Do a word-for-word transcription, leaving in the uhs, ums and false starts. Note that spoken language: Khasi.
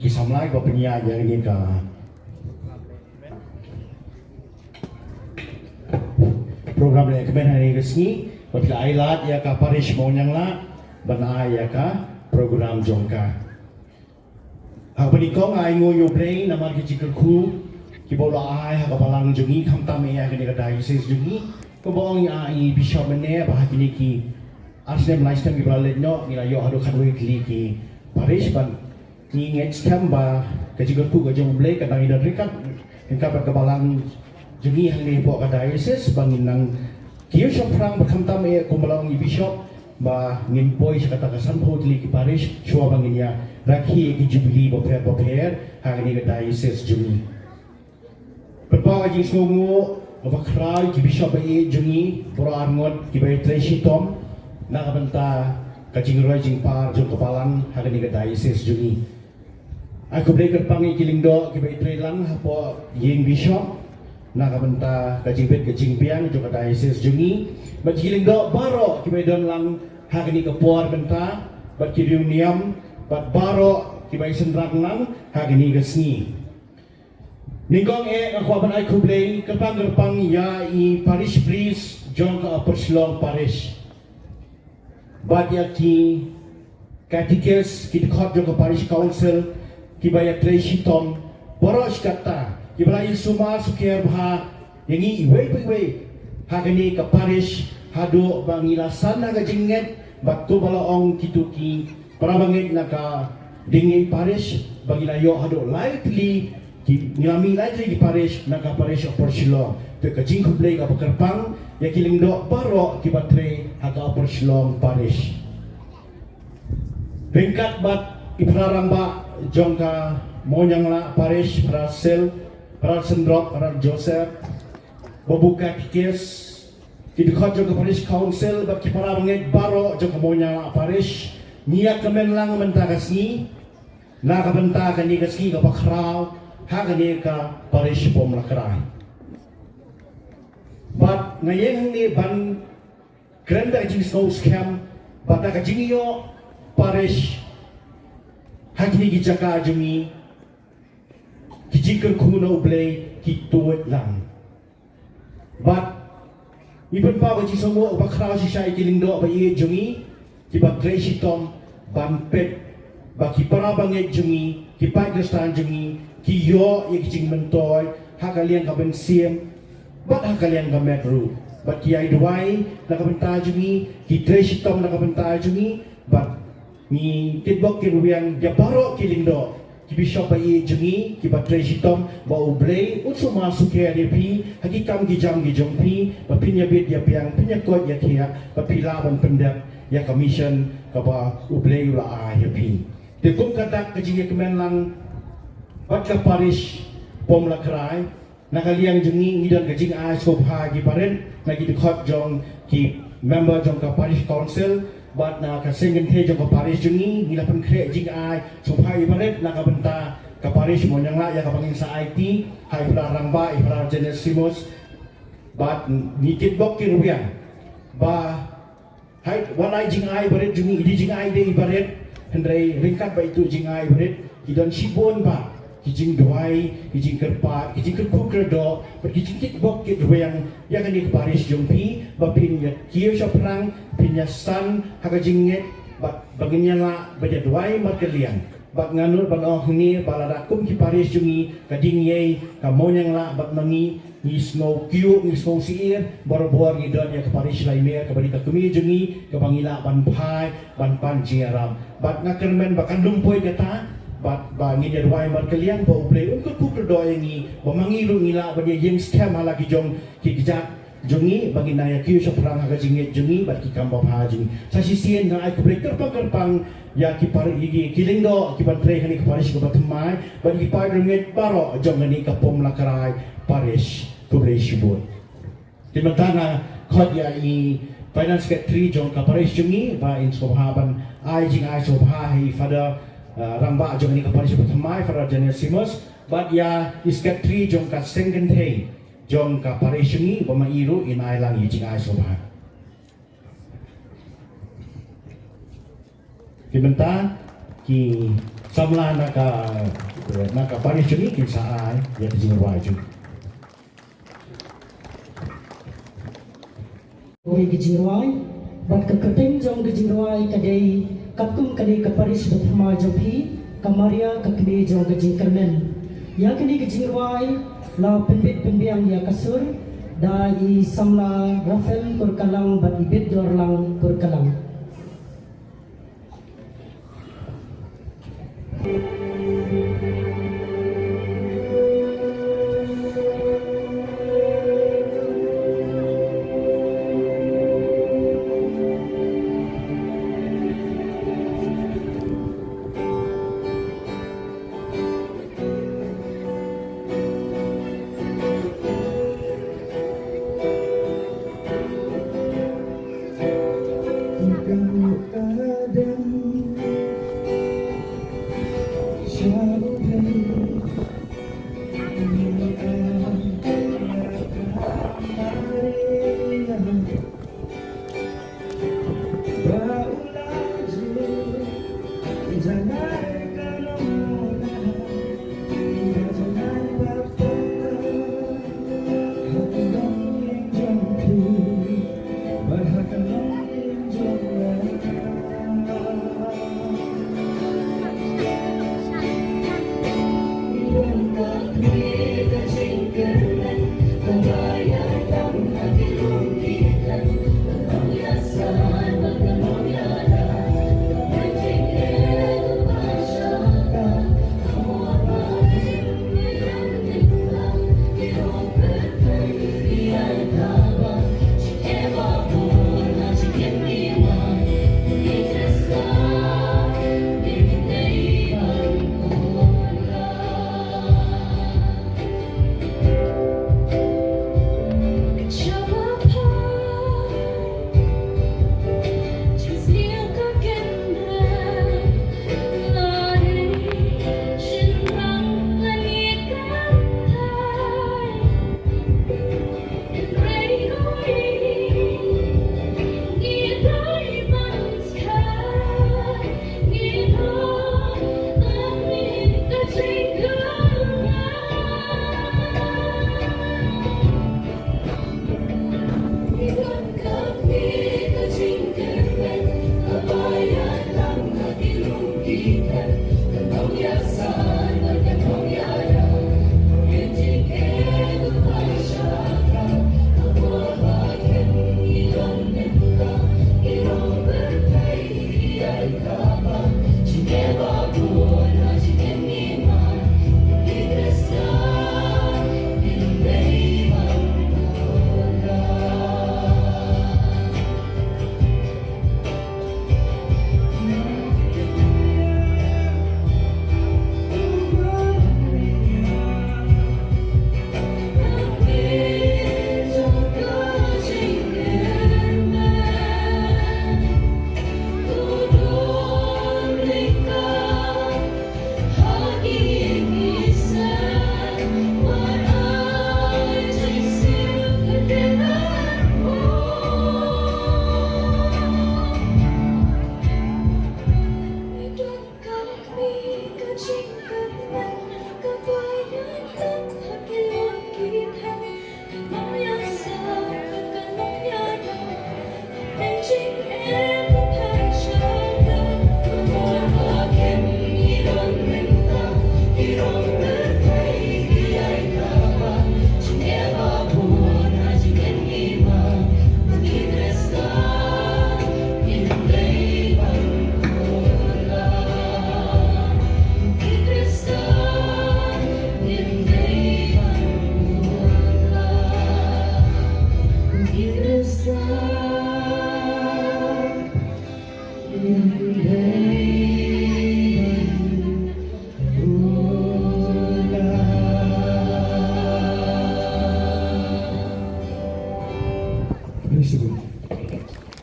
Ki samla kiba pynïaid ïa kane ka program lehkmen ha kane ka sngi, ba phi la ai lad ïa ka parish Mawnianglah ban ai ïa ka program jong ka. Ha kaba nyngkong nga ai nguh ïa U Blei namar ki jingkyrkhu kiba u la ai ha ka balang jong ngi, khamtam eh ha kane ka diocese jong ngi. Kumba ong ïa i bishop mynne ba ha kine ki ar snem lai snem kiba la leit noh ngi la ïoh haduh khatwei tylli ki parish, ban ngi ngeit skhem ba ka jingkyrkhu ka jong U Blei ka dang ïadon ryngkat, ryngkat bad ka balang jong ngi hangne hapoh ka diocese, ba ngin nang kiew shaphrang bad khamtam eh kumba la ong i bishop, ba ngin poi sha kata ka sanphew tylli ki parish shuwa ba ngin ïa rakhe ïa ki jubili bapher bapher ha kane ka diocese jong ngi. Pynpaw ka jingsngewnguh kaba khraw ïa ki bishop ba ïeit jong ngi baroh arngut kiba ïatrei shitom na ka bynta ka jingroi jingpar jong ka balang ha kane ka diocese jong ngi. Ai khublei kyrpang ïa ki lyngdoh kiba ïatrei lang hapoh ïing bishop na ka bynta ka jingbit ka jingbiang jong ka diocese jong ngi, bad ki lyngdoh baroh kiba ïadon lang ha kane ka por mynta, bad ki riewniam, bad baroh kiba ïasynrang lang ha kane ka sngi. Nyngkong eh nga kwah ban ai khublei kyrpang kyrpang ïa i parish priest jong ka Upper Shillong Parish, bad ïa ki katikis, ki dkhot jong ka parish council kiba ïatrei shitom baroh shi katta, kiba la ïasumar sukher bha ïa ngi iwei pa iwei ha kane ka parish haduh ba ngi la san ha ka jingngeit, bad kumba la ong kito ki para bangeit na ka Dingïei Parish ba ngi la ïoh haduh lai tylli ki, ngi la mih lai tylli ki parish na ka parish Upper Shillong. Te ka jingkhublei kaba kyrpang ïa ki lyngdoh baroh kiba trei ha ka Upper Shillong Parish. Ryngkat bad i para rangbah jong ka Mawnianglah Parish, para Sil, para Syndrop, para Joseph, babu katikis, ki dkhot jong ka parish council bad ki para bangeit baroh jong ka Mawnianglah Parish, ngi ïa kmen lang mynta ka sngi na ka bynta kane ka sngi kaba khraw ha kane ka parish Pom Lakrai. Bad nga ïeng hangne ban kren da ka jingsngew skhem bad da ka jingïoh parish ha kine ki jaka jong ngi, ki jingkyrkhu na U Blei ki tuid lang. Bad ngi pynpaw ka jingsngewnguh ba khraw shisha ïa ki lyngdoh ba ïeit jong ngi kiba trei shitom ban peit ba ki para bangeit jong ngi, ki paid Khristan jong ngi ki ïoh ïa ki jingmyntoi ha ka liang ka mynsiem bad ha ka liang ka met ruh. Bad ki ïai duwai na ka bynta jong ngi, ki trei shitom na ka bynta jong ngi, bad ngi kitbok kitrwiang ïa baroh ki lyngdoh, ki bishop ba ïeit jong ngi kiba trei shitom, ba U Blei un sumar sukher ïa phi ha ki kam ki jam ki jong phi, ba phin ïabit ïabiang, phin ïakoit ïakhiah, ba phin lah ban pyndep ïa ka mission kaba U Blei u la ai ïa phi. Te kum ka dak ka jingïakmen lang bad ka parish Pom Lakrai, na ka liang jong ngi ngi don ka jingai sngewbha ïa ki barit na ki dkhot jong ki member jong ka parish council, bad na ka seng kynthei jong ka parish jong ngi ngi la pynkhreh jingai sngewbha ïa ki barit na ka bynta ka parish Mawnianglah ïa kaba ngin sa aiti ha i para rangbah, i para General Synod. Bad ngi kitbok kitrwiang ba hai, wat la i jingai barit jong ngi, i dei jingai dei i barit, hynrei ryngkat bad itu jingai barit ki don shibun bha ki jingduwai, ki jingkyrpad, ki jingkyrkhu kyrdoh bad ki jingkitbok kitrwiang ïa kane ka parish jong phi, ba phin ïa kiew shaphrang, phin ïa san ha ka jingngeit, bad ba ngin ïa lah ban ïa duwai markylliang. Bad nga nud ban ong hangne ba lada kum ki parish jong ngi ka Dingïei, ka Mawnianglah bad ma ngi, ngi sngew kyiuh, ngi sngew sheptieng, barabor ngi don ïa ka parish Laimer kaba dei ka kmie jong ngi kaba ngi lah ban phai ban pan jingïarap. Bad nga kyrmen ba kan ym poi kata, bad ba ngin ïa duwai markylliang ba U Blei un kyrkhu kyrdoh ïa ngi, ba ma ngi ruh ngi lah ban ïa ïeng skhem ha la ki jong ki kjat jong ngi, ba ngin nang ïa kiew shaphrang ha ka jingngeit jong ngi bad ki kam babha jong ngi. Sa shisien nga ai khublei kyrpang kyrpang ïa ki par-, ïa ki, ki lyngdoh kiban trei ha kane ka parish kaba thymmai, bad ki paid rangbah baroh jong kane ka Pom Lakrai parish. Khublei shibun. Te mynta nga khot ïa i finance secretary jong ka parish jong ngi ba in sngewbha ban ai jingai sngewbha ha i Father, uh, rangbah jong kane ka parish kaba thymmai, Father Janesimus, bad ïa i secretary jong ka seng kynthei jong ka parish jong ngi ba ma i ruh in ai lang ïa jingai sngewbha. Te mynta ki Samla na ka, na ka parish jong ngi kin sa ai ïa ka jingrwai jong ngi. Kawei ka jingrwai, bad ka kyrteng jong ka jingrwai ka dei, katkum ka dei ka parish bathymmai jong phi, ka Maria ka kmie jong ka jingkyrmen. Ïa kane ka jingrwai, la pynbit pynbiang ïa ka sur, da i samla Raphael Kurkalang bad i Bitdorlang Kurkalang.